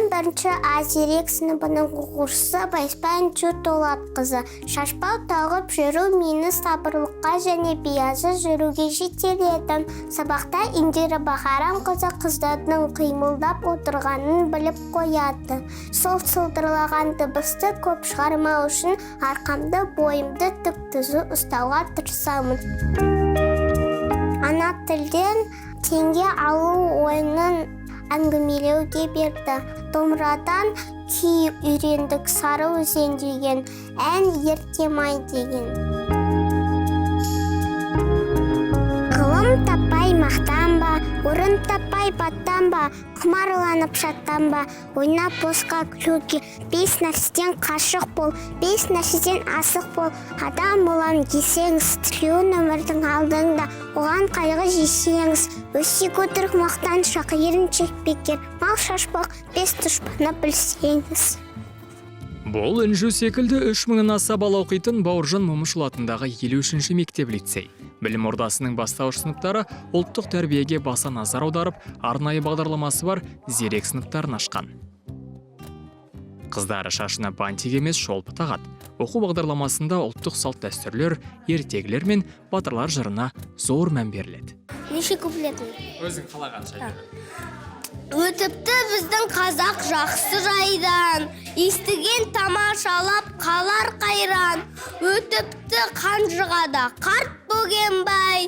Мен бірінші А зерек сыныбының оқушысы Байспан Дулатқызы. Шашбау тағып жүру мені сабырлыққа және биязы жүруге жетеледі. Сабақта Индира Бахарамқызы қыздардың қимылдап отырғанын біліп қояды. Сол сылдырлаған дыбысты көп шығармау үшін арқамды, бойымды тік түзу ұстауға тырысамын. Ана тілден теңге алу ойынын әңгімелеуге берді. Домбырадан күй үйрендік, «Сары өзен» деген ән, «Ертемай» деген. Ғылым таппай мақтанба, орын таппай баттанба, құмарланып шаттанба, ойнап босқа күлуге. Бес нәрседен қашық бол, бес нәрседен асық бол. Адам болам десеңіз, тілеуін өмірдің алдыңда, оған қайғы жесеңіз. Өсек, өтірік, мақтаншақ, еріншек, бекер, мал шашпақ, бес дұшпаны білсеңіз. Бұл Інжу секілді 3000-нан аса бала оқитын Бауыржан Момышұлы атындағы 53-ші мектеп лицей. Білім ордасының бастауыш сыныптары ұлттық тәрбиеге баса назар аударып, арнайы бағдарламасы бар зерек сыныптарын ашқан. Қыздары шашына бантик емес, шолпы тағады. Оқу бағдарламасында ұлттық салт дәстүрлер, ертегілер мен батырлар жырына зор мән беріледі. Неше куплетін? Өзің қалағанша. Өтіпті біздің қазақ жақсы жайдан, естіген тамашалап қалар қайран. Өтіпті Қанжығада қарт Бөгенбай,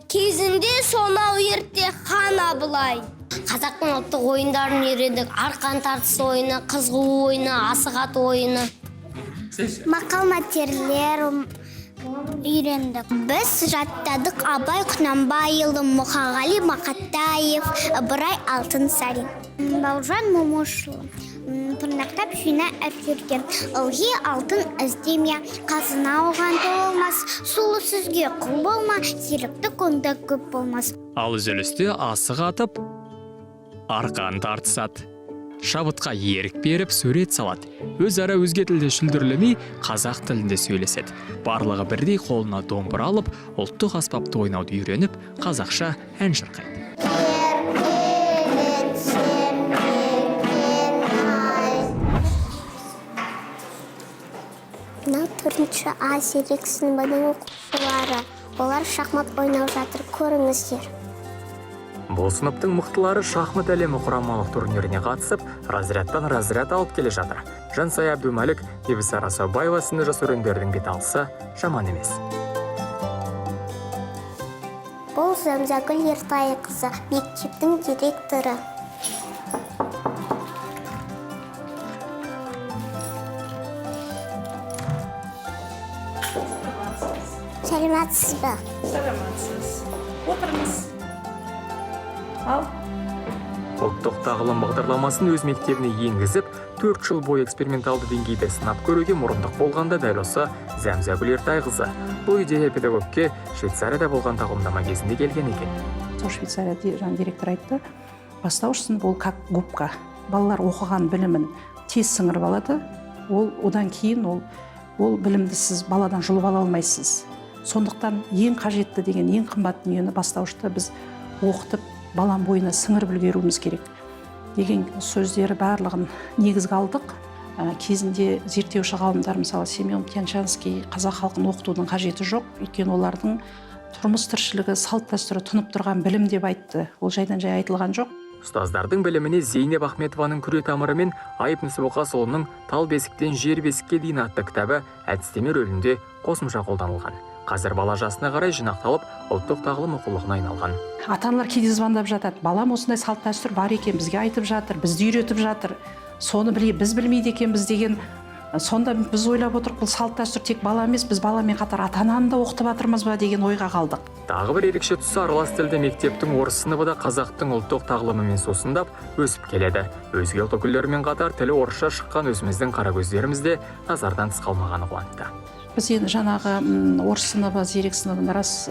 кезінде сонау ерте хан Абылай. Қазақтың ұлттық ойындарын үйрендік: арқан тартыс ойыны, қыз қуу ойыны, асық ату ойыны. Мақал мәтелдер үйрендік. Біз жаттадық Абай Құнанбайұлы, Мұқағали Мақатаев, Ыбырай Алтынсарин, Бауыржан Момышұлы. Тырнақтап жина жүрген, ылғи алтын іздеме, қазына оған толмас. Сұлу сөзге құл болма, зеректік онда көп болмас. Ал үзілісте асық атып, арқан тартысады. Шабытқа ерік беріп, сурет салады. Өзара өзге тілде шүлдірлемей, қазақ тілінде сөйлеседі. Барлығы бірдей қолына домбыра алып, ұлттық аспапты ойнауды үйреніп, қазақша ән шырқайды. Еркелетсем екен ай. Мынау төртінші А зерек сыныбының оқушылары. Олар шахмат ойнап жатыр, көріңіздер. Бұл сыныптың мықтылары шахмат әлемі құрамалық турниріне қатысып, разрядтан разряд алып келе жатыр. Жансая Әбдумәлік, Бибісара Саубаева сынды жас өрендердің беталысы жаман емес. Бұл Зәмзәгүл Ертайқызы, мектептің директоры. Сәлеметсіз бе? Саламатсыз. Отырыңыз. Ал. Ұлттық тағылым бағдарламасын өз мектебіне енгізіп, 4 жыл бойы эксперименталды деңгейде сынап көруге мұрындық болғанда дәл осы Зәмзәгүл Ертайқызы. Бұл идея педагогке Швейцарияда болған тағылымдама кезінде келген екен. Сол Швейцария жаңа директор айтты: бастауыш сынып ол как губка, балалар оқыған білімін тез сіңіріп алады. Ол одан кейін ол білімді сіз баладан жұлып ала алмайсыз. Сондықтан ең қажетті деген, ең қымбат дүниені бастауышта біз оқытып, баланың бойына сіңіріп үлгеруіміз керек деген сөздері барлығын негізге алдық. Кезінде зерттеуші ғалымдар, мысалы, Семен Тян-Шанский, қазақ халқын оқытудың қажеті жоқ, өйткені олардың тұрмыс тіршілігі, салт дәстүрі тұнып тұрған білім деп айтты. Ол жайдан жай айтылған жоқ. Ұстаздардың біліміне Зейнеп Ахметованың «Күре тамыры» мен Айып Нүсіпқасұлының «Тал бесіктен жер бесікке дейін» атты кітабы әдістеме рөлінде қосымша қолданылған. Қазір бала жасына қарай жинақталып, ұлттық тағылым оқулығына айналған. Ата аналар кейде звондап жатады: балам осындай салт дәстүр бар екен, бізге айтып жатыр, бізді үйретіп жатыр, соны біле, біз білмейді екенбіз деген. Сонда біз ойлап отырық, бұл салт дәстүр тек бала емес, біз баламен қатар ата ананы да оқытып жатырмыз ба деген ойға қалдық. Тағы бір ерекше тұсы, аралас тілді мектептің орыс сыныбы да қазақтың ұлттық тағылымымен сусындап өсіп келеді. Өзге ұлт өкілдерімен қатар тілі орысша шыққан өзіміздің қаракөздеріміз де назардан тыс қалмағаны қуантты. Біз енді жаңағы орыс сыныбы, зерек сыныбында рас,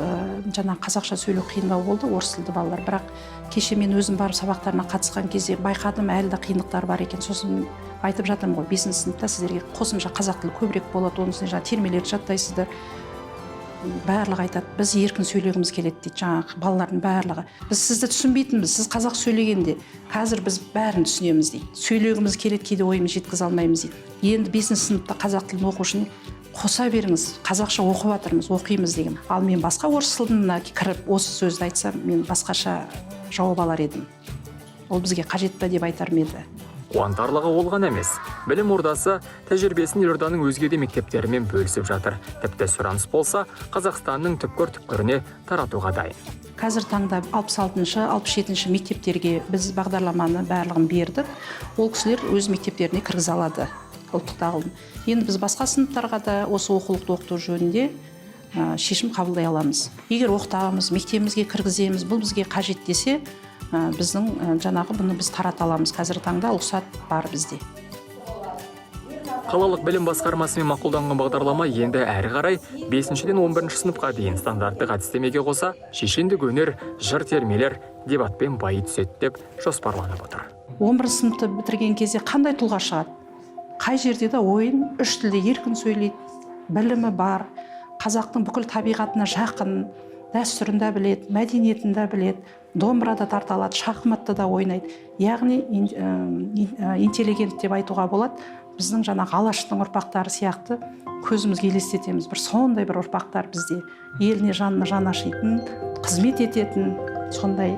жаңағы қазақша сөйлеу қиындау болды орыс тілді балалар. Бірақ кеше мен өзім барып сабақтарына қатысқан кезде байқадым, әлі де қиындықтар бар екен. Сосын айтып жатырмын ғой, бесінші сыныпта сіздерге қосымша қазақ тілі көбірек болады, оның үстіне жаңағы термелерді жаттайсыздар. Барлығы айтады, біз еркін сөйлегіміз келеді дейді жаңағы балалардың барлығы. Біз сізді түсінбейтінбіз, сіз қазақ сөйлегенде, қазір біз бәрін түсінеміз дейді. Сөйлегіміз келеді, кейде ойымызды жеткізе алмаймыз дейді. Енді бесінші сыныпта қазақ тілін оқу үшін қоса беріңіз, қазақша оқып жатырмыз, оқимыз деген. Ал мен басқа орыс сыныбына кіріп осы сөзді айтсам, мен басқаша жауап алар едім. Ол бізге қажет пе деп айтар ма еді. Қуантарлығы ол ғана емес. Білім ордасы тәжірибесін елорданың өзге де мектептерімен бөлісіп жатыр. Тіпті сұраныс болса, Қазақстанның түпкір-түпкіріне таратуға дайын. Қазір таңда 66-шы, 67-ші мектептерге біз бағдарламаны барлығын бердік. Ол кісілер өз мектептеріне кіргізе алады ұлттық тағылым. Енді біз басқа сыныптарға да осы оқулықты оқыту жөнінде шешім қабылдай аламыз. Егер оқытамыз, мектебімізге кіргіземіз, бұл бізге қажет десе, біздің жаңағы бұны біз тарата аламыз. Қазіргі таңда рұқсат бар бізде. Қалалық білім басқармасымен мақұлданған бағдарлама енді әрі қарай 5-шіден 11 сыныпқа дейін стандарттық әдістемеге қоса шешендік өнер, жыр термелер, дебатпен байи түседі деп жоспарланып отыр. 11 сыныпты бітірген кезде қандай тұлға шығады? Қай жерде де ойын үш тілде еркін сөйлейді, білімі бар, қазақтың бүкіл табиғатына жақын, дәстүрін де біледі, мәдениетін де біледі, домбыра да тарта алады, шахматты да ойнайды. Яғни интеллигент деп айтуға болады. Біздің жаңағы Алаштың ұрпақтары сияқты көзімізге елестетеміз. Бір сондай бір ұрпақтар бізде еліне жанына жан ашитын, қызмет ететін сондай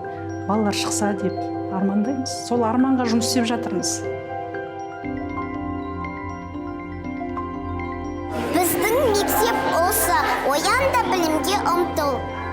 балалар шықса деп армандаймыз. Сол арманға жұмыс істеп жатырмыз. Біздің мектеп осы, оян да білімге ұмтыл.